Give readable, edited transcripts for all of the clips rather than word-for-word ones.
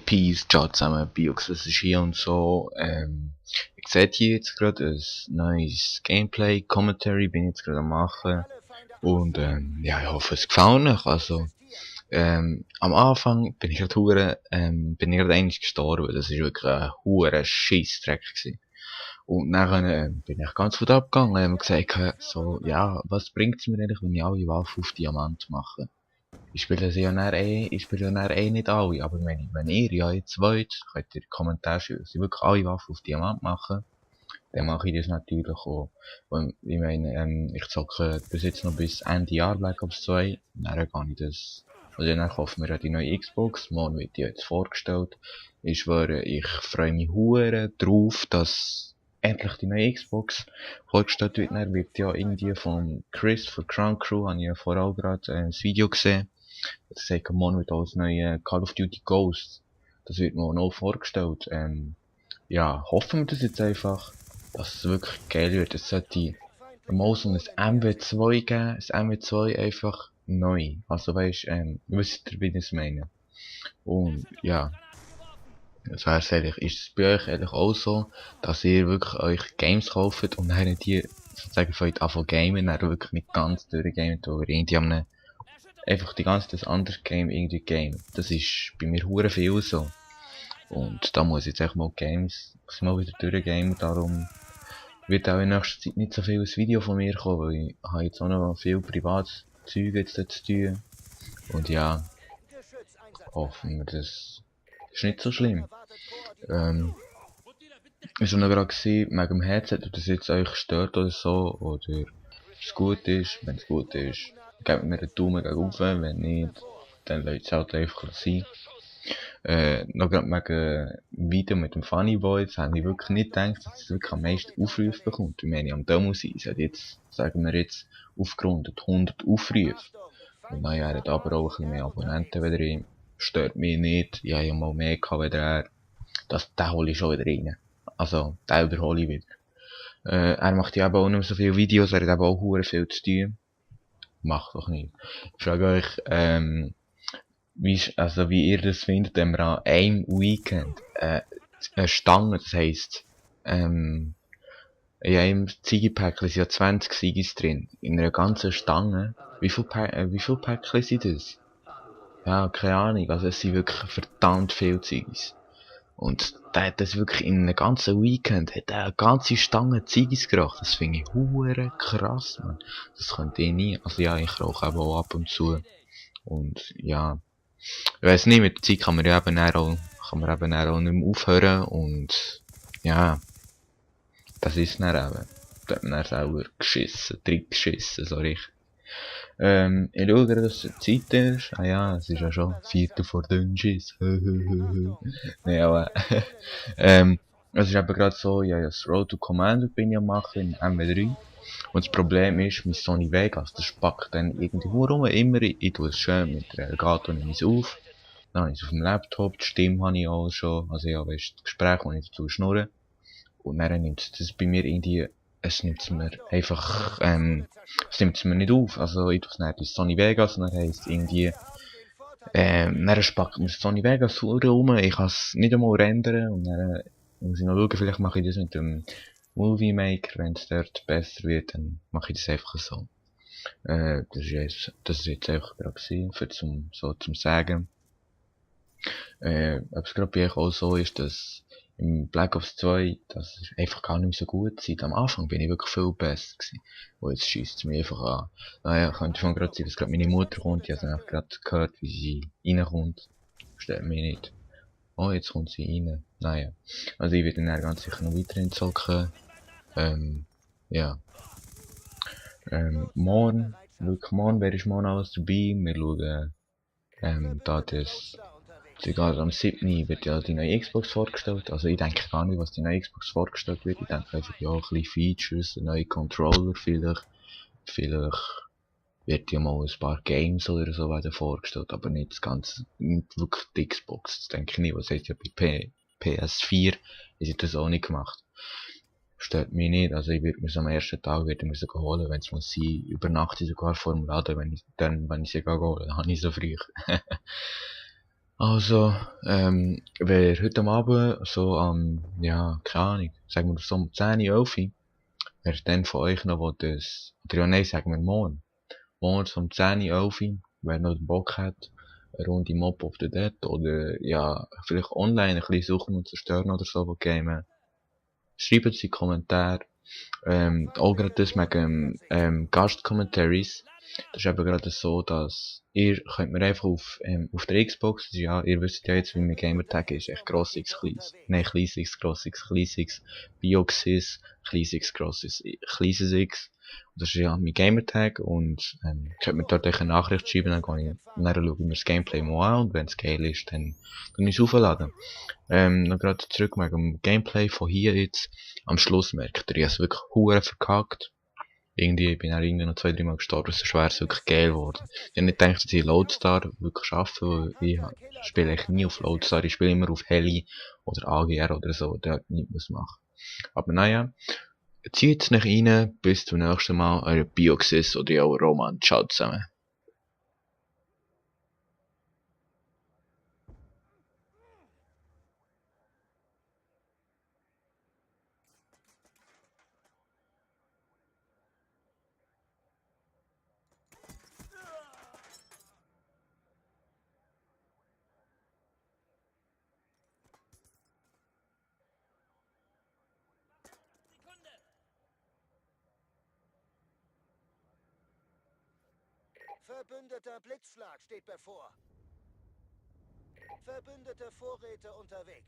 Peace, ciao zusammen, Biox, das ist hier und so. Ich sehe hier jetzt gerade ein neues Gameplay, Commentary bin ich jetzt gerade am machen. Und ja, ich hoffe es gefällt euch. Also, am Anfang bin ich gerade bin ich gerade eigentlich gestorben. Das ist wirklich ein hure Scheissdreck gewesen. Und dann bin ich ganz gut abgegangen und gesagt, so, ja, was bringt's mir eigentlich, wenn ich alle Waffen auf Diamant mache? Ich spiele ja dann nicht alle, aber wenn ihr ja jetzt wollt, könnt ihr in die Kommentare schreiben, dass ich wirklich alle Waffen auf Diamant mache, dann mache ich das natürlich auch. Und ich meine, ich zocke bis jetzt noch bis Ende Jahr Black Ops 2, dann kann ich das, also dann kaufen wir ja die neue Xbox, morgen wird die jetzt vorgestellt. Ich schwöre, ich freue mich hure drauf, dass endlich die neue Xbox vorgestellt wird. Dann wird ja irgendwie von Chris von Crown Crew, habe ich ja vorher auch gerade ein Video gesehen. Das sagt, morgen wird auch das neue Call of Duty Ghosts. Das wird morgen auch vorgestellt. Ja, hoffen wir das jetzt einfach, dass es wirklich geil wird. Es sollte mal so ein MW2 geben, ein MW2 einfach neu. Also weisst, wisst ihr, wie ich das meine? Und ja, das wär's ehrlich. Ist es bei euch ehrlich auch so, dass ihr wirklich euch Games kauft und dann die sozusagen von anfangen gamen, dann wirklich nicht ganz durchgamet, weil ihr irgendwie einfach die ganze Zeit ein anderes Game irgendwie game. Das ist bei mir hure viel so. Und da muss ich jetzt echt mal muss ich mal wieder durchgamen, darum wird auch in nächster Zeit nicht so viel ein Video von mir kommen, weil ich habe jetzt auch noch viel privates Zeug jetzt dort zu tun. Und ja, hoffen wir, das ist nicht so schlimm. Ich war noch gerade gesehen, wegen dem Headset, ob das jetzt euch stört oder so, oder es gut ist. Wenn es gut ist, gebt mir einen Daumen gegen rauf, wenn nicht, dann lasst es halt einfach sein. Noch gerade wegen dem Video mit dem Funny Boy, das habe ich wirklich nicht gedacht, dass es wirklich am meisten Aufrufe bekommt. Ich meine, am Demo sein, es hat jetzt, sagen wir jetzt, aufgerundet 100 Aufrufe. Und naja, er hat aber auch ein bisschen mehr Abonnenten wieder rein. Stört mich nicht, ich habe ja mal mehr gehabt wieder er. Den hole ich schon wieder rein. Also, den überhole ich wieder. Er macht ja eben auch nicht mehr so viele Videos, er hat eben auch hure viel zu tun. Macht doch nicht. Ich frage euch, wie ihr das findet, wenn wir an einem Weekend, eine Stange, das heisst, in einem Ziegenpäckchen sind ja 20 Ziegis drin. In einer ganzen Stange. Wie viel Päckchen sind das? Ja, keine Ahnung. Also es sind wirklich verdammt viele Ziegis. Und der hat das wirklich in einem ganzen Weekend, hat er eine ganze Stange Ziggis geraucht. Das finde ich hure krass, man. Das könnte ich nie. Also ja, ich rauche eben auch ab und zu. Und ja, ich weiss nicht, mit der Zeit kann man ja eben auch nicht mehr aufhören. Und ja, das ist dann eben. Da hat man dann selber geschissen, so richtig. Ich schaue gerade, dass es Zeit ist. Ah ja, es ist ja schon 4 vor Dünnschiss. Nee, aber, es ist eben gerade so, ja, das Road to Commander bin ich am machen in MW3. Und das Problem ist, mein Sony Vegas, das spackt dann irgendwie rum, immer, ich tue es schön mit der Elgato, nehme ich es auf. Dann habe ich es auf dem Laptop, die Stimme habe ich auch schon, also ja, weißt, das Gespräch, wo ich dazu schnurre. Und dann nimmt es das bei mir irgendwie, es nimmt mir einfach, es nimmt mir nicht auf. Also, ich tue es nicht in Sony Vegas und dann heisst irgendwie, dann spackt mir Sony Vegas rum, ich kann es nicht einmal rendern und dann muss ich noch schauen, vielleicht mache ich das mit dem Movie Maker, wenn es dort besser wird, dann mache ich das einfach so. Das ist jetzt einfach gerade gewesen, zum Sagen. Ob es gerade bei euch auch so ist, dass im Black Ops 2, das ist einfach gar nicht mehr so gut sein. Am Anfang bin ich wirklich viel besser gewesen. Und jetzt schiesst es mich einfach an. Naja, könnte schon gerade sein, dass gerade meine Mutter kommt. Ich habe einfach gerade gehört, wie sie reinkommt. Stört mich nicht. Oh, jetzt kommt sie rein. Naja. Also ich werde dann ganz sicher noch weiterhin zocken. Ja. Morgen wer ist morgen alles dabei? Wir schauen, da das sogar am 7. wird ja die neue Xbox vorgestellt. Also ich denke gar nicht, was die neue Xbox vorgestellt wird. Ich denke einfach, ja, ein bisschen Features, ein neuer Controller vielleicht. Vielleicht wird ja mal ein paar Games oder so werden vorgestellt, aber nicht das Ganze, nicht wirklich die Xbox. Das denke ich nicht. Was heißt ja bei PS4 ist das auch nicht gemacht. Stört mich nicht. Also ich würde mir so am ersten Tag mir sogar holen, wenn es muss sein. Übernachte sogar vor dem Laden, wenn ich sie holen. Dann habe ich so früh. Also, wer heute am Abend so ja, keine Ahnung, sagen wir so um 10, 11, wer dann von euch noch will das, oder ja, nein, sagen wir morgen. Morgen so um 10, 11, wer noch den Bock hat, eine Runde Mob of the Dead oder ja, vielleicht online ein bisschen suchen und zerstören oder so, wo gamen. Schreibt es in die Kommentare. Auch gerade das wegen Gast-Commentaries. Das ist eben gerade so, dass ihr könnt mir einfach auf der Xbox, also ja, ihr wisst ja jetzt, wie mein Gamertag ist, echt gross X, kleins. Nein, kleines X, gross X, kleines X, Bioxis, kleines X, grosses, kleines X. Und das ist ja mein Gamertag und könnt mir dort eine Nachricht schreiben, dann gehe ich, dann schaue ich mir das Gameplay mal an und wenn es geil ist, dann ich es aufladen. Noch gerade zurück wegen dem Gameplay von hier jetzt. Am Schluss merkt ihr, ich hab's wirklich hure verkackt. Irgendwie bin ich irgendwie noch 2, 3 Mal gestorben, sonst wäre es wirklich geil geworden. Ich hab nicht gedacht, dass ich Loadstar wirklich schaffe, weil ich spiele eigentlich nie auf Loadstar, ich spiele immer auf Heli oder AGR oder so, der hat nichts muss machen. Aber naja, zieht's nicht rein, bis zum nächsten Mal, euer Bioxis oder ja, Roman. Ciao zusammen. Verbündeter Blitzschlag steht bevor. Verbündete Vorräte unterwegs.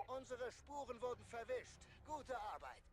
Unsere Spuren wurden verwischt. Gute Arbeit.